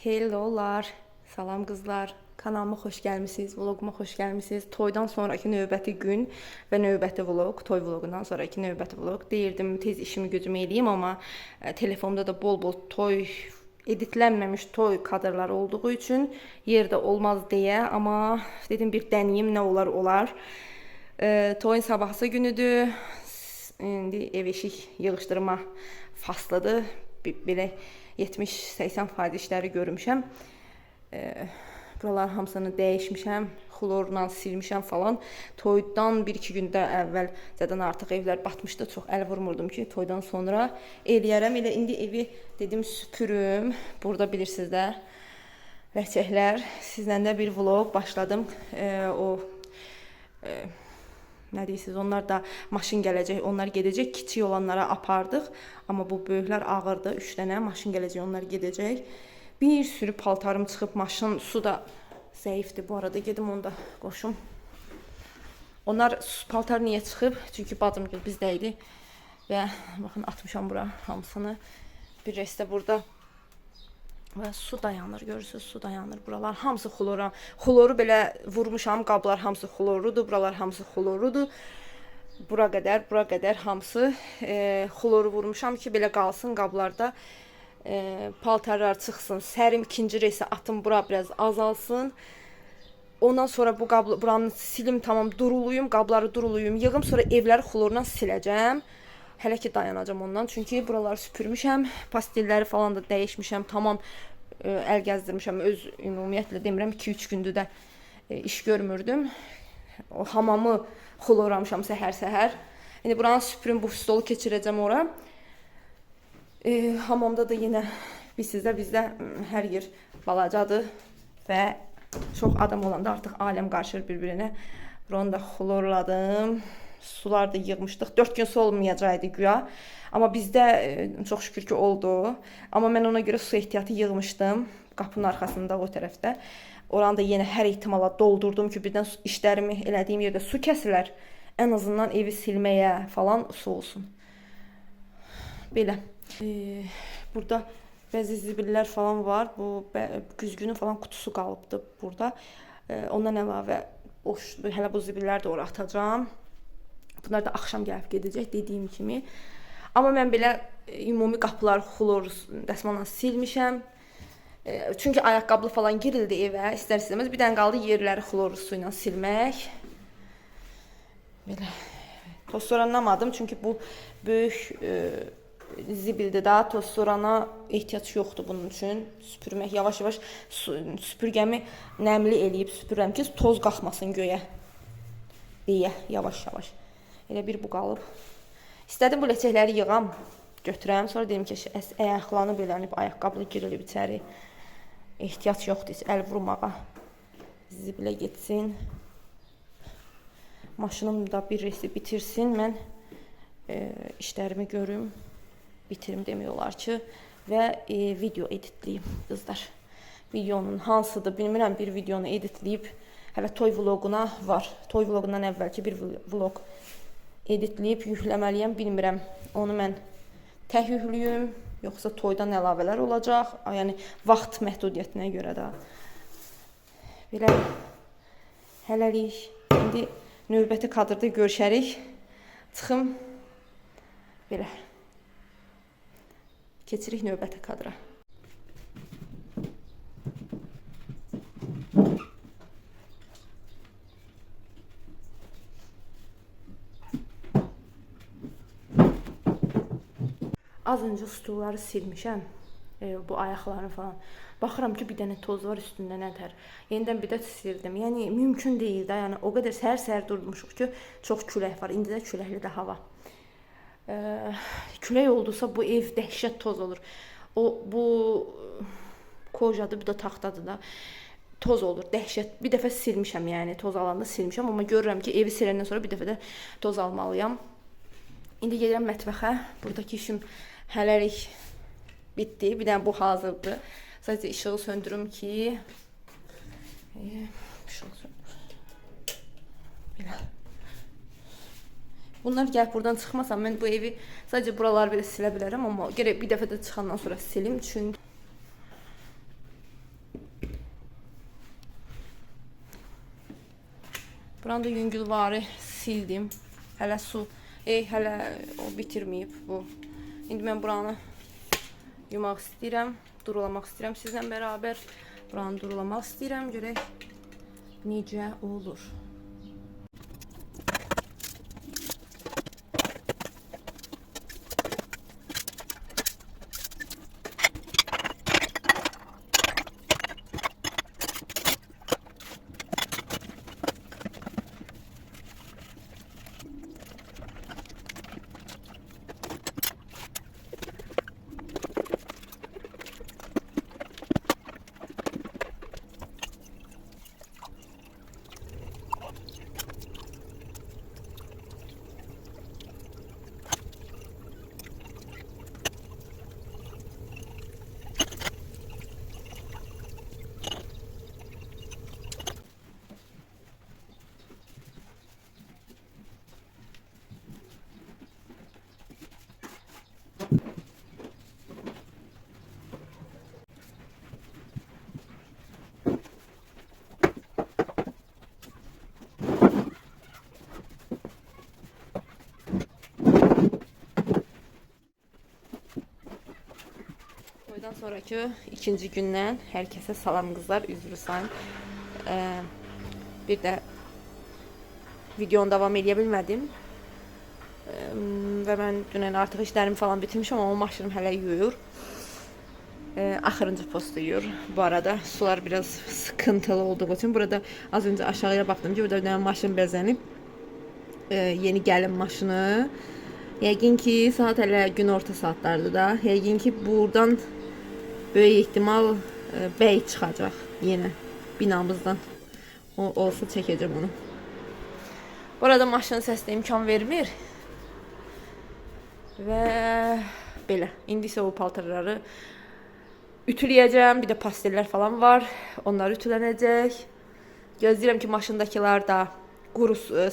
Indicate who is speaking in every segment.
Speaker 1: Hellolar, salam qızlar. Kanalıma xoş gəlmisiniz, vloguma xoş gəlmisiniz. Toydan sonrakı növbəti gün və növbəti vlog, toy vlogundan sonrakı növbəti vlog. Deyirdim tez işimi gücümü eləyim, amma telefonda da bol-bol toy editlənməmiş toy kadrları olduğu üçün yerdə olmaz deyə, amma dedim bir dəniyim, nə olar olar. Toyun sabahsı günüdür. İndi ev eşik yığışdırma faslıdır. Belə 70-80% işləri görmüşəm. Buraların hamısını dəyişmişəm, xlorla silmişəm falan. Toydan 1-2 gündə əvvəl zaten artıq evlər batmışdı. Çox əl vurmurdum ki, toydan sonra eləyərəm. Elə indi evi dedim süpürüm. Burada bilirsiniz də ləçəklər. Sizlə də bir vlog başladım. Nə deyirsiniz? Onlar da maşın gələcək, onlar gedəcək. Kiçik olanlara apardıq, amma bu böyüklər ağırdı. 3 dənə maşın gələcək, onlar gedəcək. Bir sürü paltarım çıxıb, maşın su da zəifdir bu arada. Gedim onu da qoşum. Onlar paltar niyə çıxıb? Çünki bacım gül bizdə idi. Və baxın atmışam bura hamısını. Bir restə burada. Və su dayanır, görürsüz, su dayanır. Buralar hamısı xlora. Xloru belə vurmuşam, qablar hamısı xlorudur, buralar hamısı xlorudur. Bura qədər, bura qədər hamısı xloru vurmuşam ki, belə qalsın qablarda. Paltarlar çıxsın, sərim ikinci reysə atım bura biraz azalsın. Ondan sonra bu qablı, buranı silim, tamam duruluyum, qabları duruluyum, yığım, sonra evləri xlorla siləcəm. Hələ ki dayanacağam ondan, çünki buraları süpürmüşəm, pastilləri falan da dəyişmişəm, tamam əl gəzdirmişəm. Öz ümumiyyətlə demirəm, 2-3 gündür də iş görmürdüm. O hamamı xlorlamışam səhər-səhər. İndi buranı süpürüm, bu stolu keçirəcəm ora. Hamamda da yenə bilirsiniz də bizdə hər yer balacadır və çox adam olanda artıq aləm qarışır bir-birinə. Buranı da xlorladım. Sular da yığmışdıq. 4 gün su olmayacaqdı güya. Amma bizdə çox şükür ki oldu. Amma mən ona görə su ehtiyatı yığmışdım. Qapının arxasında o tərəfdə. Oranı da yenə hər ehtimala doldurdum ki, birdən işlərimi elədiyim yerdə su kəsilər. Ən azından evi silməyə falan su olsun. Belə. Burada bəzi zibillər falan var. Bu güzgünün falan qutusu qalıbdı burada. Ondan əlavə boş, hələ bu zibilləri də ora atacağam. Bunlar da axşam gəlib gedəcək dediyim kimi. Amma mən belə ümumi qapıları xlor dəsmalla silmişəm. Çünki ayaqqabılı falan girildi evə, istər-istəməz bir dənə qaldı yerləri xlor su ilə silmək. Belə. Toz soranlamadım çünki bu böyük zibildir da, toz sorana ehtiyac yoxdur bunun üçün. Süpürmək yavaş-yavaş süpürgəmi nəmli eləyib süpürürəm ki, toz qalxmasın göyə deyə yavaş-yavaş. Elə bir bu qalıb. İstədim bu ləçəkləri yığam, götürəm. Sonra dedim ki, ayaqlanıb elənib, ayaqqabılı girilib içəri. Ehtiyac yoxdur heç əl vurmağa. Zibilə getsin. Maşınım da bir resi bitirsin. Mən işlərimi görüm. Bitirim demək olar ki. Və video editləyim qızlar. Videonun hansıdır bilmirəm. Bir videonu editləyib. Hələ toy vloguna var. Toy vlogundan əvvəlki bir vlog editləyib yükləməliyəm, bilmirəm. Onu mən tək yüklüyüm, yoxsa toydan əlavələr olacaq. Yəni vaxt məhdudiyyətinə görə də. Belə hələlik indi növbəti kadrda görüşərik. Çıxım. Belə. Keçirik növbəti kadra. Az öncə stulları silmişəm. Bu ayaqlarını falan. Baxıram ki, bir dənə toz var üstündə nətər. Yenidən bir də sildim. Yəni mümkün deyil də. Yəni o qədər səhər-səhər durmuşuq ki, çox külək var. İndi də küləkli də hava. Külək oldusa bu ev dəhşət toz olur. O bu kojadır, bu da taxtadır da. Toz olur, dəhşət. Bir dəfə silmişəm, yəni toz alanda silmişəm, amma görürəm ki, evi siləndən sonra bir dəfə də toz almalıyam. İndi gedirəm mətbəxə. Buradakı işim hələlik bitdi. Bir dənə bu hazırdır. Sadəcə işığı söndürüm ki, işığı söndürüm. Belə. Bunlar gəlib buradan çıxmasam mən bu evi sadəcə buraları belə silə bilərəm, amma gərək bir dəfə də çıxandan sonra silim çünki Buranı da yüngülvari sildim. Hələ su, hələ o bitirməyib bu. İndi mən buranı yumaq istəyirəm, durulamaq istəyirəm sizlə bərabər. Buranı durulamaq istəyirəm, görək necə olur. Toydan sonraki ikinci gündən hər kəsə salam qızlar, üzr sayın. Bir də videonu davam eləyə bilmədim. Və mən dünən artıq işlərimi falan bitirmişəm, amma maşınım hələ yuyur. Axırıncı postu yuyur. Bu arada sular biraz sıxıntılı olduğu üçün burada az öncə aşağıya baxdım ki, burada bir dənə maşın bəzənib. Yeni gəlin maşını. Yəqin ki, saat hələ günorta saatlardır da. Yəqin ki, buradan böyük ehtimal bəy çıxacaq yenə binamızdan. O olsa çəkəcəm onu. Bu arada maşının səsi də imkan vermir. Və belə. İndi isə o paltarları ütüləyəcəm. Bir də pastellər falan var. Onlar ütülənəcək. Gözləyirəm ki, maşındakılar da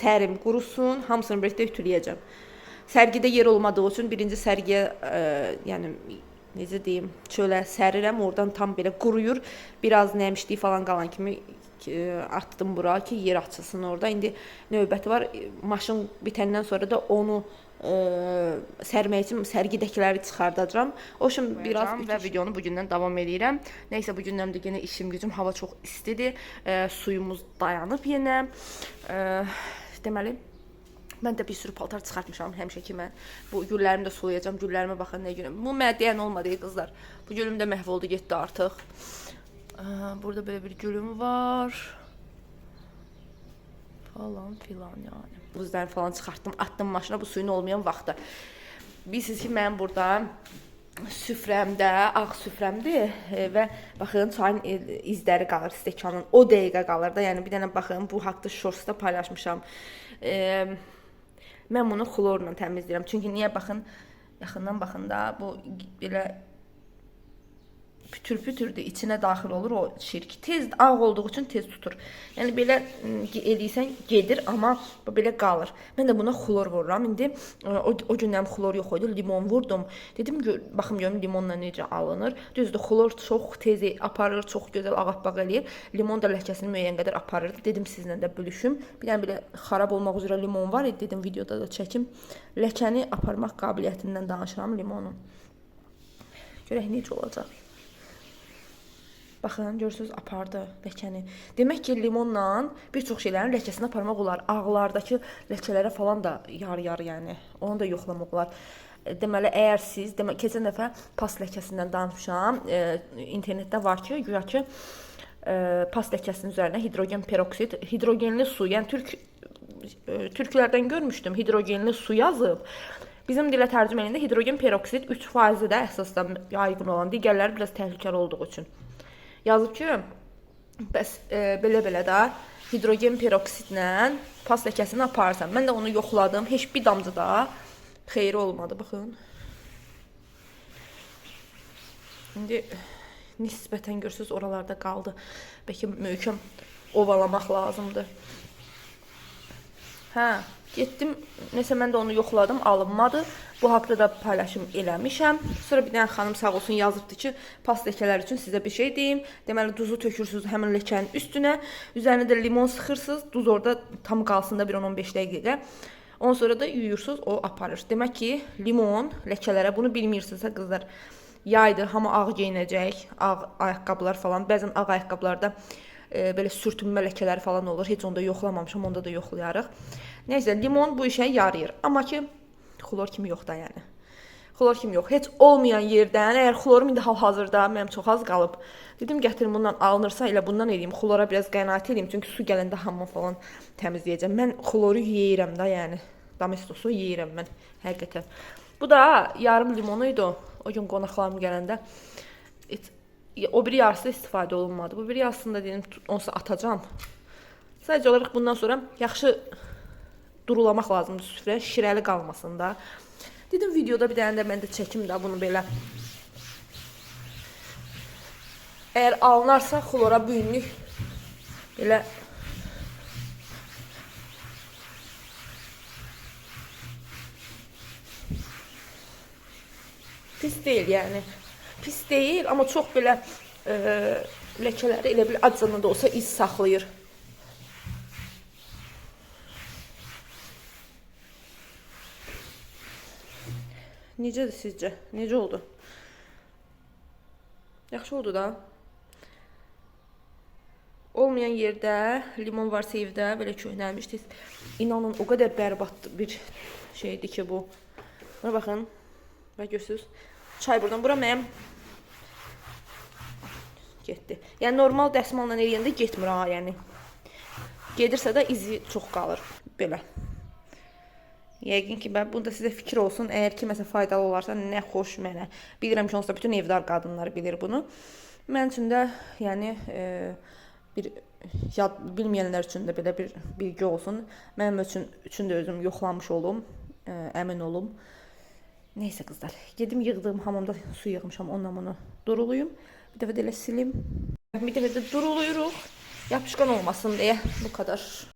Speaker 1: sərim qurusun. Hamısını birlikdə ütüləyəcəm. Sərgidə yer olmadığı üçün birinci sərgiyə, yəni necə deyim, çölə sərirəm, oradan tam belə quruyur. Biraz nəmişlik falan qalan kimi atdım bura ki, yer açılsın orada. İndi növbəti var, maşın bitəndən sonra da onu sərmək üçün sərgidəkiləri çıxardacağam. O üçün biraz və videonu bugündən davam eləyirəm. Nəysə, bugündən də yenə işim gücüm, hava çox istidir. Suyumuz dayanıb yenə. Deməli, mən də bir sürü paltar çıxartmışam həmişəki mən. Bu güllərimi də sulayacağam. Güllərimə baxın nə günüm. Bu mənə deyən olmadı qızlar. Bu gülüm də məhv oldu, getdi artıq. Burada belə bir gülüm var. Falan filan yəni. Buzlarını falan çıxartdım, atdım maşına bu suyun olmayan vaxtda. Bilirsiniz ki, mən burada süfrəmdə, ağ süfrəmdir və baxın çayın izləri qalır stəkanın. O dəqiqə qalır da. Yəni bir dənə baxın, bu haqda shortsda paylaşmışam. Mən bunu xlorla təmizləyirəm. Çünki niyə baxın, yaxından baxın da bu belə pütür-pütürdür, içinə daxil olur o şirk. Tez ağ olduğu üçün tez tutur. Yəni belə eləyirsən gedir, amma belə qalır. Mən də buna xlor vururam. İndi o gündən xlor yox idi, limon vurdum. Dedim baxım görüm limonla necə alınır. Düzdür, xlor çox tez aparır, çox gözəl ağappaq eləyir. Limon da ləkəsini müəyyən qədər aparırdı. Dedim sizlə də bölüşüm. Bir dənə belə xarab olmaq üzrə limon var idi. Dedim videoda da çəkim. Ləkəni aparmaq qabiliyyətindən danışıram limonun. Görək necə olacaq. Baxın, görürsünüz, apardı ləkəni. Demək ki, limonla bir çox şeylərin ləkəsini aparmaq olar. Ağlardakı ləkələrə falan da yarı-yarı, yəni onu da yoxlamaq olar. Deməli, əgər siz, keçən dəfə pas ləkəsindən danışmışam, internetdə var ki, güya ki, pas ləkəsinin üzərinə hidrogen peroksid, hidrogenli su, yəni türklərdən görmüşdüm, hidrogenli su yazıb. Bizim dilə tərcümə eləyəndə hidrogen peroksid 3% də əsasdan yaygın olan, digərləri biraz təhlükəli olduğu üçün. Yazıb ki, bəs belə-belə də hidrogen peroksidlə pas ləkəsini aparırsan. Mən də onu yoxladım. Heç bir damcı da xeyri olmadı. Baxın. İndi nisbətən görürsünüz, oralarda qaldı. Bəlkə möhkəm ovalamaq lazımdır. Hə, getdim, nəsə mən də onu yoxladım, alınmadı. Bu haqda da paylaşım eləmişəm. Sonra bir dənə xanım sağ olsun yazıbdı ki, pas ləkələr üçün sizə bir şey deyim. Deməli duzu tökürsünüz həmin ləkənin üstünə, üzərinə də limon sıxırsınız. Duz orada tam qalsın da bir 10-15 dəqiqə. Ondan sonra da yuyursunuz, o aparır. Demək ki, limon ləkələrə, bunu bilmirsinizsə qızlar, yaydır, hamı ağ geyinəcək, ağ ayaqqabılar falan. Bəzən ağ ayaqqabılarda belə sürtünmə ləkələri falan olur. Heç onda yoxlamamışam, onda da yoxlayarıq. Nəysə, limon bu işə yarayır. Amma ki, xlor kimi yox da yəni. Xlor kimi yox. Heç olmayan yerdən, əgər xlorum indi hal-hazırda mənim çox az qalıb. Dedim gətirim bundan alınırsa elə bundan eləyim. Xlora biraz qənaət eləyim. Çünki su gələndə hamam falan təmizləyəcəm. Mən xloru yeyirəm də yəni. Domestosu yeyirəm mən həqiqətən. Bu da yarım limonu idi. O gün qonaqlarım gələndə o biri yarısı istifadə olunmadı. Bu biri yarısını da dedim onsuz atacağam. Sadəcə olaraq bundan sonra yaxşı durulamaq lazımdır süfrə, şirəli qalmasın da. Dedim videoda bir dənə də mən də çəkim də bunu belə. Əgər alınarsa xlora bu günlük belə pis deyil yəni. Pis deyil, amma çox belə ləkələri elə bil acından da olsa iz saxlayır. Necədir sizcə? Necə oldu? Yaxşı oldu da. Olmayan yerdə limon varsa evdə belə köhnəlmişdi. İnanın o qədər bərbad bir şeydir ki bu. Buna baxın. Bax görürsünüz. Çay buradan bura mənim getdi. Yəni normal dəsmalla eləyəndə getmir ha, yəni. Gedirsə də izi çox qalır. Belə. Yəqin ki, mən bunu da sizə fikir olsun. Əgər kiməsə faydalı olarsa, nə xoş mənə. Bilirəm ki, onsuz da bütün evdar qadınlar bilir bunu. Mənim üçün də, yəni bir yad bilməyənlər üçün də belə bir bilgi olsun. Mənim üçün də özüm yoxlamış olum, əmin olum. Neysə qızlar, gedim yığdığım hamamda su yığmışam, onunla bunu duruluyum. Bir dəfə də elə silim. Bir dəfə də duruluyuruq. Yapışqan olmasın deyə bu kadar.